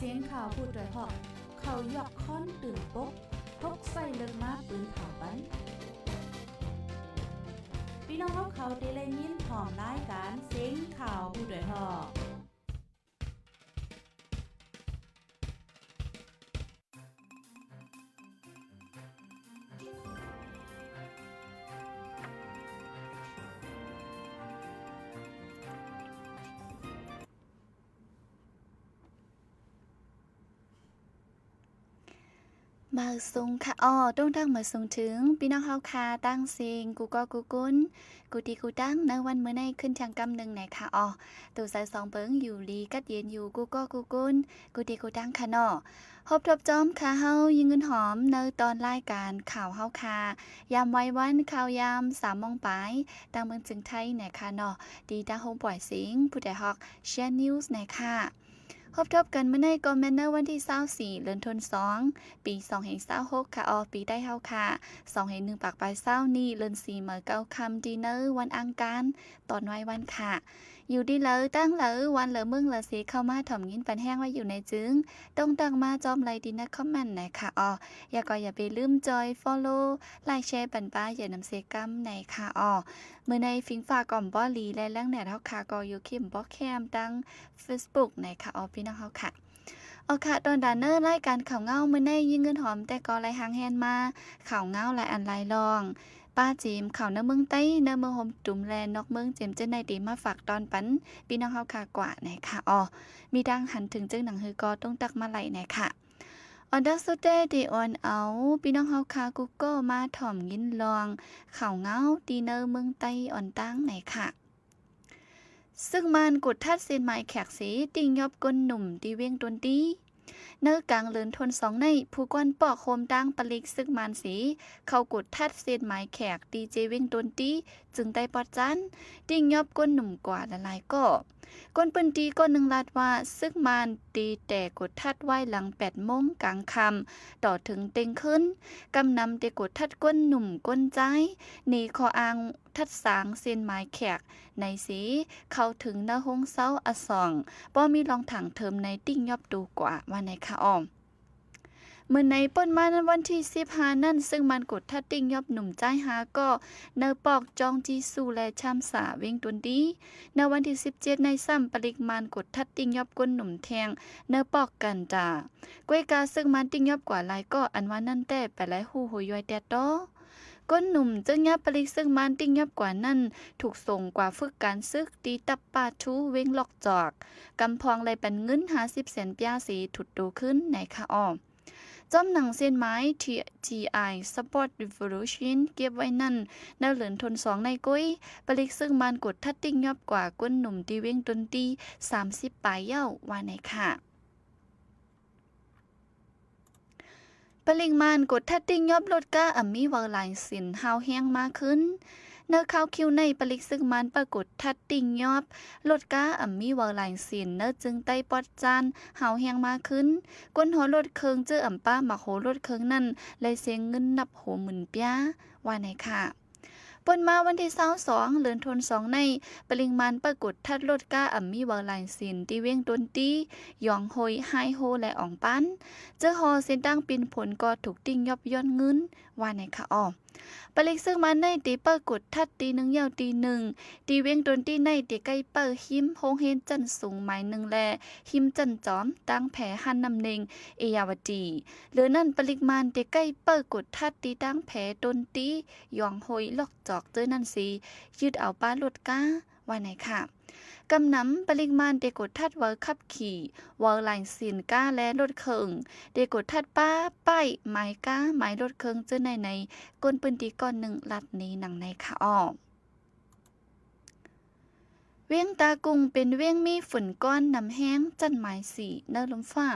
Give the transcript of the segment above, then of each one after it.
ສຽງຂ່າວຜູ້ດອຍຮອກ ເຂົາຢອກຄ້ອນຕື່ນປົກ ທົກໄສ້ເລິກມາປືນເຜົາປັນ. ພີ່ນ້ອງເຮົາເຂົາທີ່ໄດ້ຍິນພ້ອມລາຍການສຽງຂ່າວຜູ້ດອຍຮອກ. ມາສູງຄ່ະ ອໍ ຕົງທັກມາສູງເຖິງພີ່ນ້ອງເຮົາຄ່ະ ຕ່າງເສັງ ກູ່ກໍກູ່ກຸນ ກູ່ທີ່ກູ່ຕັ້ງ ໃນວັນມື້ໃນ ຂຶ້ນທຽງກຳໜຶ່ງແນ່ຄ່ະ ອໍ ໂຕໃສສອງເບິ່ງ ຢູ່ດີກັດເຢັນຢູ່ ກູ່ກໍກູ່ກຸນ ກູ່ທີ່ກູ່ຕັ້ງຄ່ະເນາະ. ພົບທົບຈອມຄ່ະ ເຮົາຍິງເງິນຫອມ ໃນຕອນລາຍການຂ່າວເຮົາຄ່ະ ຍາມໄວວັນ ຂ່າວຍາມສາມໂມງປາຍ ຕ່າງເມືອງເຊີງໄທແນ່ຄ່ະເນາະ ທີ່ຕາໂຮມປ່ອຍເສັງ ຜູ້ດອຍຮອກ Shan News ແນ່ຄ່ະ. ພົບທົບກັນມື້ໃນກໍແມ່ນໃນວັນທີຊາວສີ່ ເດືອນທັນສອງ ປີສອງພັນຊາວຫົກຄ່ະ ອອກປີໄທເຮົາຄ່ະ ສອງພັນໜຶ່ງປາຍຊາວນີ້ ເດືອນສີ່ມາເກົ້າຄ່ຳ ທີ່ໃນວັນອັງຄານ ຕອນໄວວັນຄ່ະ. ຢູ່ທີ່ໃດຕ່າງໃດ ວັນໃດເມືອງໃດເສ ເຂົ້າມາຖ່ອມຍິນປັນແຮງໄວ້ຢູ່ໃນຈຶ່ງ ຕົງທັກມາຈອມໄລທີ່ໃນຄອມເມັນແນ່ຄ່ະ ອໍ ແລ້ວກໍຢ່າໄປລືມຈອຍ follow ໄລແຊ ປັນປາ ຢ່ານຳເສກຳແນ່ຄ່ະ ອໍ ມື້ໃນຟິງຟ້າກໍບໍ່ດີ ແລະ ແຫຼ່ງແນດເຮົາຄ່ະ ກໍຢູ່ເຂັ້ມບໍ່ແຄມ ທັງ Facebook ແນ່ຄ່ະ ອໍ ພີ່ນ້ອງເຮົາຄ່ະ. ເອົາຄ່ະ ຕອນດາເນີລາຍການຂ່າວເງົາມື້ໃນ ຍິງເງິນຫອມ ແຕ່ກໍໄລ່ຮ່າງແຮນມາ ຂ່າວເງົາຫຼາຍອັນຫຼາຍລອງ ປາເຈມ ຂ່າວໃນເມືອງໃຕ້ ໃນເມືອງໂຮມຕຸມ ແລະ ນອກເມືອງ ເຈມເຈົ້າໃນ ທີ່ມາຝາກຕອນປັນ ພີ່ນ້ອງເຮົາຄ່ະກວ່າແນ່ຄ່ະ ອໍ ມີທາງຫັນເຖິງເຈີໜັງຫື ກໍຕົງທັກມາໄລ່ແນ່ຄ່ະ. ອອນດັກສຸດແຕ່ ທີ່ອອນເອົາ ພີ່ນ້ອງເຮົາຄ່ະ ກູ່ກໍມາຖ່ອມຍິນລອງ ຂ່າວເງົາ ທີ່ໃນເມືອງໃຕ້ ອອນຕ່າງແນ່ຄ່ະ. ຊຶກມານກົດທັດເສັ້ນໝາຍແຂກເສ ຕິງຍົອບກົ້ນໜຸ່ມ ທີ່ວຽງຕົນຕີ. ໃນກາງເດືອນທັນສອງໃນ ຜູ້ກວນປອກໂຮມຕັ້ງປະລິກຊຶກມານເສ ເຂົ້າກົດທັດເສັ້ນໝາຍແຂກ ທີ່ເຈວຽງຕົນຕີ ເຈີງໃຕ້ປອດຈັນ ຕິງຍົອບກົ້ນໜຸ່ມກວ່າຫຼາຍໆກໍ. ຄົນພື້ນທີ່ຄົນໜຶ່ງລາດວ່າ ຊຶກມານຕີແຕ່ກົດທັດໄວ້ຫຼັງແປດໂມງກາງຄ່ຳ ຕໍ່ເຖິງຕຽງຄືນ. ກຳນຳແຕ່ກົດທັດກົ້ນໜຸ່ມກົ້ນຊາຍ ໃນຂໍ້ອ້າງ ທັດສາງເສັ້ນໝາຍແຂກໃນເສ ເຂົ້າເຖິງໃນໂຮງເຊົາອະສອງ ບໍ່ມີລອງຖາງເທີມໃນຕິງຍອບໂຕກວ່າ ວ່າໃນຄະອອມ. ມື້ໃນປົນມາໃນວັນທີສິບຫ້ານັ້ນ ຊຶ່ງມັນກົດທັດຕິງຍອບໜຸ່ມຊາຍຫ້າກໍ ໃນປອກຈອງຈີຊູ ແລະ ຊາມສາ ວຽງຕົນດີ. ໃນວັນທີສິບເຈັດໃນຊ້ຳ ປະລິກມານກົດທັດຕິງຍອບກົ້ນໜຸ່ມແທງ ໃນປອກກັນຕາ. ກ້ວຍກາ ຊຶ່ງມັນຕິງຍອບກວ່າຫຼາຍກໍ ອັນວ່ານັ້ນແຕ່ ໄປຫຼາຍຮູ້ໂຫຍວາຍແຕ່ຕໍ່. ກົ້ນໜຸ່ມເຈີຍາປະລິກ ຊຶ່ງມັນຕິງຍອບກວ່ານັ້ນ ຖືກສົ່ງກວ່າຝຶກການຊຶກ ທີ່ຕັບປາທູ ວຽງລອກຈອກ. ກຳພອງໄດ້ປັນເງິນຫ້າສິບແສນປາເສ ທຸດໂຕຂຶ້ນໃນຄະອອມ. ຈອມໜັງເສັ້ນໝາຍ ທີ ທີ ໄອ Sport Revolution ເກັບໄວ້ນັ້ນ ໃນເດືອນທັນສອງໃນກ້ວຍ ປະລິກ ຊຶ່ງມັນກົດທັດຕິງຍອບກວ່າກົ້ນໜຸ່ມທີ່ວຽງຕົນຕີ ສາມສິບປາຍເຍົາ ວ່າໃນຄະ. ປະລິກມານກົດທັດຕິງຍອບລົດກາອຳມີວາວລາຍສິນ ຫ້າວແຮງມາຂຶ້ນ. ໃນຄາວຄິວໃນ ປະລິກ ຊຶ່ງມັນປາກົດທັດຕິງຍອບລົດກາອຳມີວາວລາຍສິນ ໃນເຈີງໃຕ້ປອດຈານ ຫ້າວແຮງມາຂຶ້ນ. ກົ້ນຫົວລົດເຄື່ອງ ເຈີອຳປາໝາກຫົວລົດເຄື່ອງນັ້ນ ໄດ້ເສຍເງິນນັບຫົວໝື່ນປາຍ ວ່າໃນຄະ. ປົນມາວັນທີຊາວສອງ ເດືອນທັນສອງໃນ ປະລິກມານປາກົດທັດລົດກາອຳມີວາວລາຍສິນ ທີ່ວຽງຕົນຕີ ຢອງໂຮຍ ໄຮໂຮ ແລະ ອອງປານ ເຈີຫໍເສັ້ນທາງປິ່ນຜົນກໍຖືກຕິງຍອບຍ້ອນເງິນ ວ່າໃນຄະອອມ. ປະລິກ ຊຶ່ງມັນໃນ ທີ່ປາກົດທັດຕີໜຶ່ງເຍົາຕີໜຶ່ງ ທີ່ວຽງຕົນຕີໃນ ທີ່ໃກ້ປາຫິມໂຮງຮຽນຊັ້ນສູງໝາຍໜຶ່ງ ແລະ ຫິມຊັ້ນຈອມ ຕາງແພຮ້ານນ້ຳເນັ່ງ ເອຍາວະຕີ. ເຫຼືອນັ້ນ ປະລິກມານທີ່ໃກ້ປາກົດທັດ ທີ່ຕາງແພຕົນຕີ ຢອງໂຮຍ ລອກຈອກ ເຈີນັ້ນສີ ຍຶດເອົາປາລົດກາ ວ່າໃນຄະ. ກຳນຳປະລິກມານທີ່ກົດທັດວາວຂັບຂີ່ ວາວລາຍສິນກາ ແລະ ລົດເຄື່ອງ ທີ່ກົດທັດປາປ້າຍໝາຍກາ ໝາຍລົດເຄື່ອງ ເຈີໃນໃນ ຄົນພື້ນທີ່ກ້ອນໜຶ່ງລັດນີ້ ດັ່ງໃນຄະອອມ. ວຽງຕາກຸງເປັນວຽງມີຝຸ່ນກ້ອນນຳແຮງ ຊັ້ນໝາຍສີ່ ໃນລົມຟ້າ.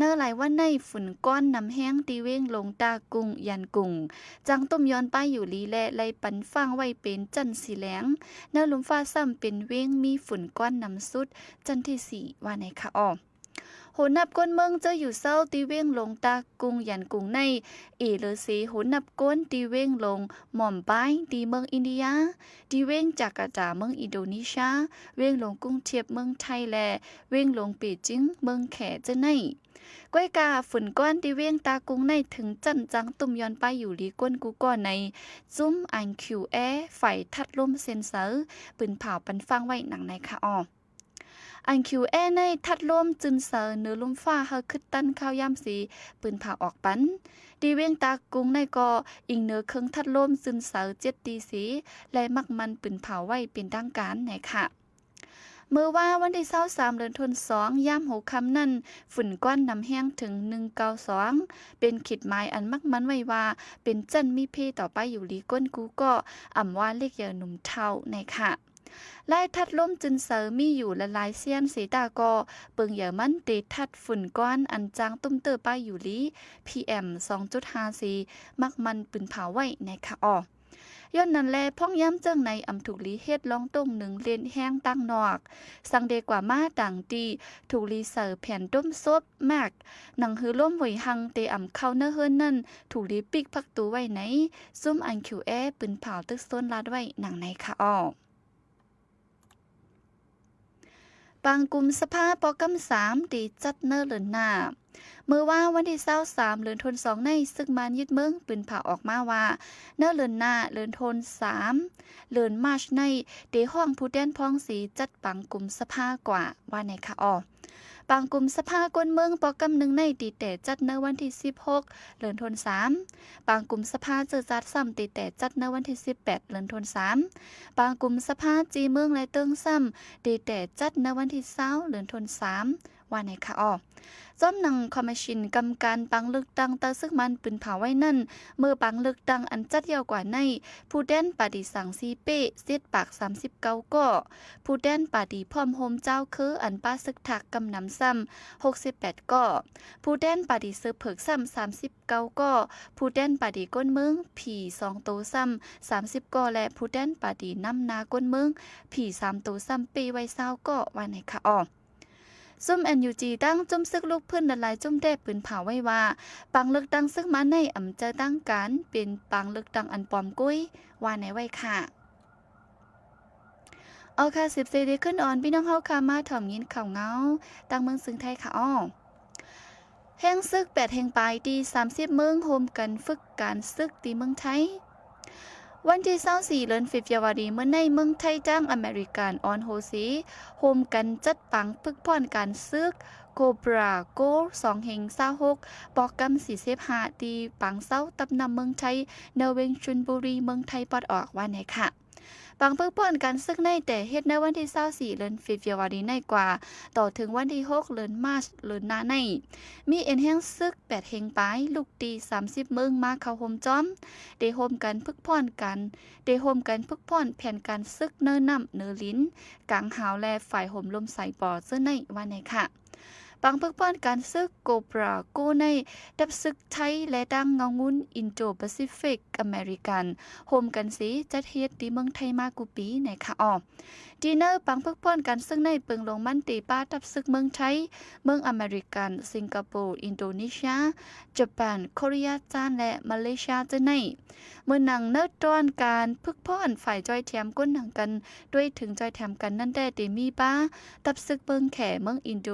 ໃນຫຼາຍວັນໃນ ຝຸ່ນກ້ອນນຳແຮງທີ່ວຽງຫຼົງຕາກຸງ ຢານກຸງ ຈັ່ງຕົມຍ້ອນປາຍຢູ່ລີ ແລະ ໄລ່ປັນຟາງໄວ້ເປັນຊັ້ນສີແດງ. ໃນລົມຟ້າຊ້ຳເປັນວຽງມີຝຸ່ນກ້ອນນຳສຸດ ຊັ້ນທີສີ່ ວ່າໃນຄະອອມ. ໂ ໂຮນັບກົ້ນເມືອງເຈີຢູ່ເຊົາທີ່ເວງຫຼວງຕາກຸງ ຢານກຸງໃນ ເອເລີເຊໂຮນັບກົ້ນທີ່ເວງຫຼວງໝອມປາຍ ທີ່ເມືອງອິນເດຍ, ທີ່ເວງຈາກາຕາ ເມືອງອິນໂດເນເຊຍ, ເວງຫຼວງກຸງທຽບ ເມືອງໄທ ແລະ ເວງຫຼວງເປຈິງ ເມືອງແຂ ເຈີໃນ. ກ້ວຍກາຝຸນກ້ອນທີ່ເວງຕາກຸງໃນ ເຖິງຊັ້ນຈາງຕຸ້ມຍ້ອນປ້າຍຢູ່ລີກ້ນກູກໍໃນ ຊຸມ IQAir ຝ່າຍທັດລົມເຊັນເຊີ ປືນເຜົາປັນຟັງໄວ້ໜັງໃນຂະອອ. IQAir ໃນທັດລົມຈືນເຊີເໜືອລົມຟ້າ ເຮີຄຶດຕັນຄາວຍາມສີ ປືນເຜົາອອກປັນ ທີ່ເວງຕາກຸງໃນກໍ ອີງເໜືອເຄິ່ງທັດລົມຈືນເຊີເຈັດຕີສີ ແລະ ມັກມັນປືນເຜົາໄວ້ເປັນທາງການໃນຂະ ເມື່ອວານວັນທີຊາວສາມ ເດືອນທັນສອງ ຍາມຫົວຄ່ຳນັ້ນ ຝຸ່ນກ້ອນນຳແຮງເຖິງໜຶ່ງເກົ້າສອງ ເປັນຂີດໝາຍອັນມັກໝັນໄວ້ວ່າ ເປັນຊັ້ນມີເພຕໍ່ໄປຢູ່ລີກົ້ນກູກໍ ອຳວ່າເລກໃຫຍ່ໜຸ່ມເຖົ້າໃນຂະ ລາຍທັດລົມຈືນເຊີມີຢູ່ຫຼາຍໆຊຽນເສຕາກໍ ເປິງໃຫຍ່ມັນເຕທັດຝຸ່ນກ້ອນອັນຈາງຕຸ້ມເຕີປ້າຍຢູ່ລີ ພີເອັມ ສອງຈຸດຫ້າສີ່ ມັກໝັນປືນເຜົາໄວ້ໃນຂະອອ. ຍ້ອນນັ້ນແລ ພອງຍາມເຈີ່ງໃນອຳທຸກລີເຮັດລອງຕົງໜຶ່ງເລນແຮງຕາງນອກ ສັງເດກວ່າມາຕ່າງທີ່ ທຸກລີໃສ່ແຜ່ນຕຸ້ມສົບ ແມັກ ໜັງຮືລົມຫວຍຫັງເຕອຳເຂົ້າເນີເຮືອນນັ້ນ ທຸກລີປິກພັກຕູໄວ້ໃນ ຊຸມ IQAir ປືນເຜົາຕຶກໂຊນລາດໄວ້ໜັງໃນຂະອອ. ປາງກຸມສະພາປໍກຳສາມ ທີ່ຈັດໃນເດືອນໜ້າ. ເມື່ອວານວັນທີຊາວສາມ ເດືອນທັນສອງໃນ ຊຶກມານຍຶດເມືອງ ປືນເຜົາອອກມາວ່າ ໃນເດືອນໜ້າ ເດືອນທັນສາມ ເດືອນມາດໃນ ເຕຮ້ອງຜູ້ແທນພອງສີຈັດປາງກຸມສະພາກວ່າ ວ່າໃນຂະອອ. ປາງກຸມສະພາກົ້ນເມືອງປໍກຳໜຶ່ງໃນ ທີ່ແຕ່ຈັດໃນວັນທີສິບຫົກ ເດືອນທັນສາມ, ປາງກຸມສະພາເຈີຈາດຊ້ຳ ທີ່ແຕ່ຈັດໃນວັນທີສິບແປດ ເດືອນທັນສາມ, ປາງກຸມສະພາຈີເມືອງ ແລະ ເຕີງຊ້ຳ ທີ່ແຕ່ຈັດໃນວັນທີຊາວ ເດືອນທັນສາມ ວ່າໃນຂະອອ. ຈອມໜັງຄອມມິດຊິນກຳກັນປາງເລືອກຕັ້ງ ຕາຊຶກມານປືນເຜົາໄວ້ນັ້ນ ເມື່ອປາງເລືອກຕັ້ງອັນຈັດແລ້ວກວ່າໃນ ຜູ້ແທນປາຕີສັງຊີເປ້ ເຈັດປາກສາມສິບເກົ້າກໍ, ຜູ້ແທນປາຕີພ້ອມໂຮມຈາວຄື ອັນປາຊຶກທັກກຳນຳຊ້ຳ ຫົກສິບແປດກໍ, ຜູ້ແທນປາຕີເສືອເຜິກຊ້ຳ ສາມສິບເກົ້າກໍ, ຜູ້ແທນປາຕີກົ້ນເມືອງ ພີ ສອງໂຕຊ້ຳ ສາມສິບກໍ ແລະ ຜູ້ແທນປາຕີນຳໜ້າກົ້ນເມືອງ ພີ ສາມໂຕຊ້ຳ ເປ້ໄວ້ຊາວກໍ ວ່າໃນຂະອອ. ຊຸມ NUG ທັງຊຸມຊຶກລຸກພື້ນຫຼາຍໆຊຸມແດ່ປືນເຜົາໄວ້ວ່າ ປາງເລືອກຕັ້ງຊຶກມານໃນອຳຈະຕັ້ງການເປັນປາງເລືອກຕັ້ງອັນປອມກຸ້ຍ ວ່າໃນໄວ້ຄ່ະ. ເອົາຄ່ະ ສືບເສດເດຂຶ້ນອອນ ພີ່ນ້ອງເຮົາຄ່ະ ມາຖອມຍິນຂ່າວເງົາ ຕ່າງເມືອງເຊິ່ງໄທຄ່ະອອ. ແຮງຊຶກແປດແຫ່ງປາຍ ທີ່ສາມສິບເມືອງ ໂຮມກັນຝຶກການຊຶກທີ່ເມືອງໄທ. ວັນທີຊາວສີ່ ເດືອນເຟບຣວາຣີ ເມື່ອໃນເມືອງໄທ ທາງອາເມລິກັນອອນໂຮຊີ ໂຮມກັນຈັດປາງຝຶກພ້ອນການຊຶກ ໂກບຣາ ໂກ ສອງເຮັງຊາວຫົກ ປອກກຳສີ່ສິບຫ້າ ທີ່ປາງເຊົາຕັບນ້ຳເມືອງໄທ ໃນເວງຊົນບູຣີ ເມືອງໄທປອດອອກ ວ່າໃນຂະ. ປາງຝຶກພ້ອນການຊຶກໃນ ແຕ່ເຮັດໃນວັນທີຊາວສີ່ ເດືອນເຟບຣວາຣີໃນກວ່າ ຕໍ່ເຖິງວັນທີຫົກ ເດືອນມາດ ເດືອນໜ້າໃນ ມີເອັນແຮງຊຶກແປດແຫ່ງປາຍ ລູກຕີສາມສິບເມືອງມາເຂົ້າໂຮມຈອມ ໄດ້ໂຮມກັນຝຶກພ້ອນກັນ ໄດ້ໂຮມກັນຝຶກພ້ອນແຜນການຊຶກເໜືອນ້ຳເໜືອດິນ ກາງຫາວ ແລະ ຝ່າຍໂຮມລົມສາຍປໍ ເຈີໃນ ວ່າໃນຂະ. ປາງຝຶກພ້ອນການຊຶກ ໂກບຣາ ໂກ ໃນ ທັບຊຶກໄທ ແລະ ທາງເງົາງຸນອິນໂດປາຊີຟິກອາເມລິກັນ ໂຮມກັນເສ ຈັດເຮັດທີ່ເມືອງໄທມາກູປີ ໃນຂະອອ. ທີ່ໃນປາງຝຶກພ້ອນການຊຶກໃນ ເປິງຫຼວງມັນເຕປາທັບຊຶກເມືອງໄທ, ເມືອງອາເມລິກັນ, ສິງກະໂປ, ອິນໂດເນເຊຍ, ຈະປານ, ໂຄເຣຍຈານ ແລະ ມາເລເຊຍ ເຈີໃນ. ເມື່ອໜັງໃນຕອນການຝຶກພ້ອນ ຝ່າຍຈ່ອຍແຖມກົ້ນໜັງກັນ ດ້ວຍເຖິງຈ່ອຍແຖມກັນນັ້ນແດ່ ເຕມີປາທັບຊຶກເມືອງແຂ, ເມືອງອິນໂດ,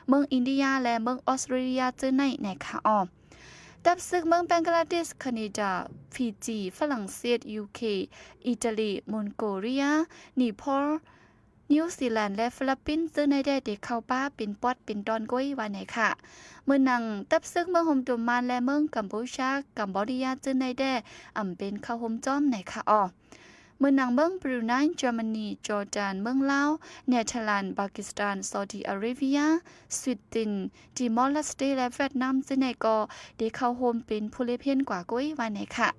ເມືອງອິນເດຍ ແລະ ເມືອງອອສເຕຣເລຍ ເຈີໃນ ໃນຂະອອ. ທັບຊຶກເມືອງແບງກະລາເດດ, ຄາເນດາ, ຟີຈີ, ຝຣັ່ງເສດ, ຢູເຄ, ອີຕາລີ, ມົງໂກເລຍ, ນີໂປລ, ນິວຊີແລນ ແລະ ຟີລິບປິນ ເຈີໃນແດ່ ໄດ້ເຂົ້າປາເປັນປອດເປັນຕອນກ້ວຍ ວ່າໃນຂະ. ເມື່ອໜັງ ທັບຊຶກເມືອງໂຮມໂດມານ ແລະ ເມືອງກຳປູເຈຍ, ກຳບໍເດຍ ເຈີໃນແດ່ ອຳເປັນເຂົ້າໂຮມຈອມ ໃນຂະອອ. ເມື່ອໜັງເມືອງບຣູໄນ, ເຢຍມານີ, ຈໍດານ, ເມືອງລາວ, ເນເທີແລນ, ປາກິສຖານ, ຊາວດີອາເຣເບຍ, ສະວີເດັນ, ຕີມໍລາສເຕ ແລະ ຫວຽດນາມ ເຈີໃນກໍໄດ້ເຂົ້າໂຮມເປັນຜູ້ເລັບເຫັນກວ່າກ້ວຍ ວ່າໃນຂະ.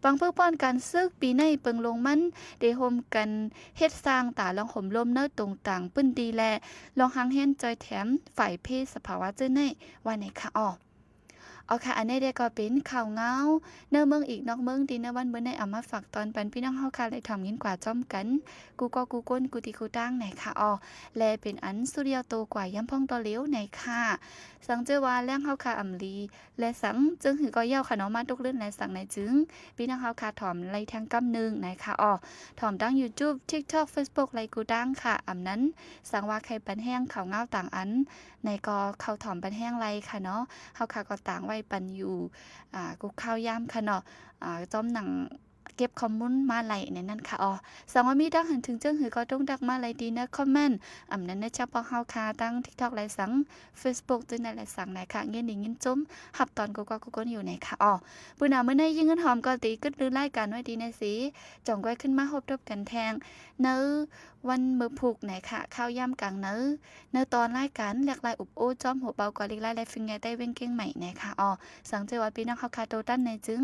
ປາງຝຶກປ້ອນກັນຊຶກປີໃນ ເປິງລົງມັນໄດ້ໂຮມກັນເຮັດສ້າງຕາລ່ອງໂຮມລົມໃນຕົງຕ່າງພື້ນທີ່ ແລະ ລ່ອງຮ່າງແຮງຈ່ອຍແຖມຝ່າຍເພສະພາວະ ເຈີໃນ ວ່າໃນຂະອອ. ເອົາຄ່ະ ອັນນີ້ເດກໍເປັນຂ່າວງາວໃນເມືອງອີກນອກເມືອງ ທີ່ໃນວັນມື້ນີ້ເອົາມາຝາກຕອນປັນພີ່ນ້ອງເຮົາຄ່ະ ໄດ້ຖອມຍິນກວ່າພ້ອມກັນ ກູ່ກໍກູ່ຄົນ ກູ່ທີ່ກູ່ຕ່າງນະຄ່ະ. ອໍ ແລະ ເປັນອັນສຸດຍອດໂຕກວ່າຍາມພ້ອງຕໍ່ເຫຼວນະຄ່ະ. ສັງເຈີວ່າແລງເຮົາຄ່ະອຳລີ ແລະ ສັງເຈີງຫືອກໍເຍົາຄ່ະເນາະ ມາຕົກລື່ນ ແລະ ສັງໃນຈຶ່ງ ພີ່ນ້ອງເຮົາຄ່ະຖອມໄລ່ແທງກຳໜຶ່ງນະຄ່ະ. ອໍ ຖອມທັງ YouTube TikTok Facebook ໄລ່ກູ່ຕ່າງຄ່ະ. ອຳນັ້ນ ສັງວ່າໃຄ່ປັນແຮງຂ່າວງາວຕ່າງອັນ ໃນກໍເຂົ້າຖອມປັນແຮງໄລ່ຄ່ະເນາະ. ເຮົາຄ່ະກໍຕາງໄວ້ປັນຢູ່ ອ່າ ກູ່ຂ່າວຍາມຄ່ະເນາະ ອ່າ ຈອມໜັງເກັບຂໍ້ມູນມາໄລ່ໃນນັ້ນຄ່ະ. ອໍ ສັງວ່າມີທັກຫານເຖິງເຈີງຫືອກໍຕົງທັກມາໄລ່ທີ່ໃນຄອມເມັນ ອຳນັ້ນໃນແຊັດພວກເຮົາຄ່ະ ທັງ TikTok ໄລ່ສັງ Facebook ຈຶ່ງໄດ້ໄລ່ສັງນະຄ່ະ. ຍິນດີຍິນຊົມຮັບຕອນກູ່ກໍກູ່ຄົນຢູ່ນະຄ່ະ. ອໍ ປຸນນາ ມື້ໃນຍິງເງິນຫອມກໍຕີກຶດລືລາຍການໄວ້ທີ່ໃນເສ ຈ່ອງກ້ອຍຂຶ້ນມາພົບທົບກັນແທງໃນ ວັນມື້ພຸກນະຄ່ະ ຂ່າວຍາມກາງໃນ ໃນຕອນລາຍການແລກລາຍອົບໂອ້ ຈອມຫົວເບົາກວ່າລິກລາຍ ແລະ ຟິງໃຫຍ່ໃຕ້ວຽງກຽງໃໝ່ນະຄ່ະ. ອໍ ສັງເຈີວ່າພີ່ນ້ອງເຮົາຄ່ະໂຕຕັນໃນຈຶ່ງ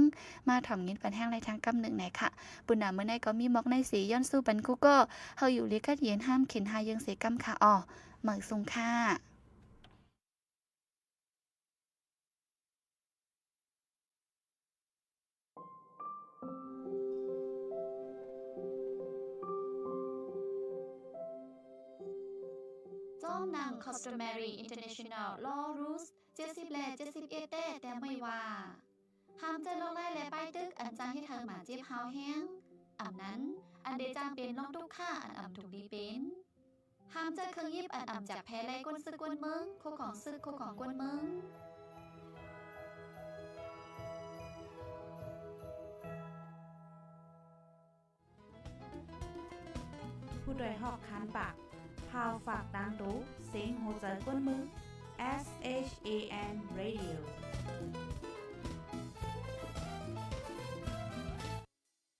ມາຖອມຍິນປັນແຮງໄລ່ແທງກຳໜຶ່ງນະຄ່ະ. ປຸນນາ ມື້ໃນກໍມີໝອກໃນເສ ຍ້ອນສູ້ປັນກູ່ກໍ ເຮົາຢູ່ດີກັນເຢັນ ຫ້າມເຂັນຫາເຍີງເສກຳຄ່ະ. ອໍ ໝາຍສູງຄ່ະ. ຈອມໜັງ Customary International Law Rules ເຈັດສິບ ແລະ ເຈັດສິບເອັດ ແຕ້ແຕ້ມໄວ້ວ່າ ຫ້າມໃຊ້ລວດລາຍ ແລະ ປ້າຍຕຶກ ອັນຈະເຮັດໃຫ້ບາດເຈັບຮ້າວແຮງ, ອຳນັ້ນ ອັນເດຈາງເປັນລອງຕຸກຂ້າ ອັນອຳທຸກດີເປັນ. ຫ້າມໃຊ້ເຄື່ອງຢິບອັນອຳຈາກແພໄລກວນຊຶກກວນເມືອງ, ໂຄຂອງຊຶກ, ໂຄຂອງກວນເມືອງ. ຜູ້ດອຍຮອກຄານປາກ, ພາວຝາກຕາງໂຕ, ເສັງຫົວໃຈກວນເມືອງ, SHAN Radio.